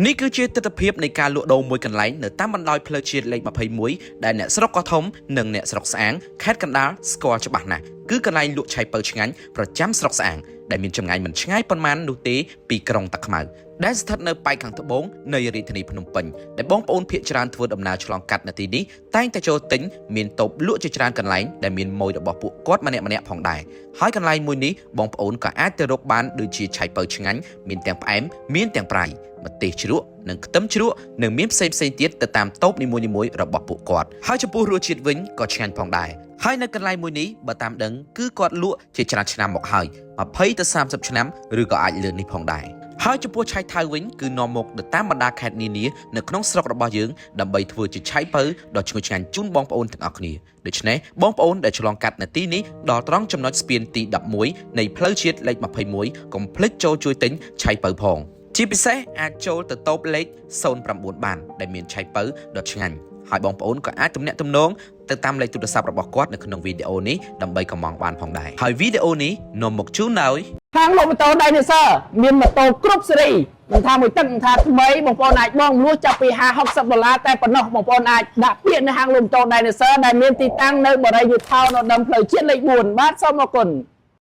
នេះគឺជាទស្សនភាពនៃការលក់ដូរមួយកន្លែងនៅតាមបណ្ដោយផ្លូវជាតិលេខ21ដែលអ្នកស្រុកកោះធំនិងអ្នកស្រុកស្អាងខេត្តកណ្ដាលស្គាល់ច្បាស់ណាស់គឺកន្លែងលក់ឆៃពៅឆ្ងាញ់ប្រចាំស្រុកស្អាងដែលមានចម្ងាយមិនឆ្ងាយប៉ុន្មាននោះទេពីក្រុងតាខ្មៅដែលស្ថិតនៅប៉ែកខាងត្បូងនៃរាជធានីភ្នំពេញដែលបងប្អូនភាគច្រើនធ្វើដំណើរឆ្លងកាត់នៅទីនេះតែងតែចូលទិញមានតូបលក់ជាច្រើនកន្លែងដែលមានម៉ួយរបស់ពួកគាត់ម្នាក់ៗផងដែរហើយកន្លែងមួយនេះបងប្អូនក៏អាចទៅរកបានដូចជាឆៃពៅឆ្ងាញ់មានទាំងផ្អែមមានទាំងប្រៃម្ទេសជ្រក់និងខ្ទឹមជ្រក់និងមានផ្សេងផ្សេងៗទៀតទៅតាមតូបនីមួយៗរបស់ពួកគាត់ហើយចំពោះរសជាតិវិញក៏ឆ្ងាញ់ផងដែរហើយនៅកន្លែងមួយនេះបើតាមដឹងគឺគាត់លក់ជាច្រើនឆ្នាំមកហើយ20ទៅ30ឆ្នាំឬក៏អាចលើសនេះផងដែរហើយចំពោះឆៃថៅវិញគឺនាំមកទៅតាមបណ្ដាខេត្តនានានៅក្នុងស្រុករបស់យើងដើម្បីធ្វើជាឆៃពៅដ៏ឈ្ងុយឆ្ងាញ់ជូនបងប្អូនទាំងអស់គ្នាដូច្នេះបងប្អូនដែលឆ្លងកាត់នៅទីនេះដល់ត្រង់ចំណុចស្ពានទី11នៃផ្លូវជាតិលេខ21កុំភ្លេចចូលជួយទិញឆៃពៅផង ជាពិសេសអាចចូលទៅតូបលេខ09បានដែលមានឆៃពៅដ៏ឆ្ងាញ់ហើយបងប្អូនក៏អាចទំនាក់ទំនងទៅតាមលេខទូរស័ព្ទរបស់គាត់នៅក្នុងវីដេអូនេះដើម្បីកម្មង់បានផងដែរហើយវីដេអូនេះនាំមកជូនដោយ ខាងលក់ម៉ូតូ Dinosaur មានម៉ូតូគ្រប់ស៊េរីមិនថាមួយទឹកមិនថាថ្មីបងប្អូនអាចបងលួសចាប់ពី50 60ដុល្លារតែប៉ុណ្ណោះបងប្អូនអាចដាក់ពាក្យនៅហាងលក់ម៉ូតូ Dinosaur ដែលមានទីតាំងនៅបរិយាយូថោននៅដើមផ្លូវជាតិលេខ4បាទសូមអរគុណ។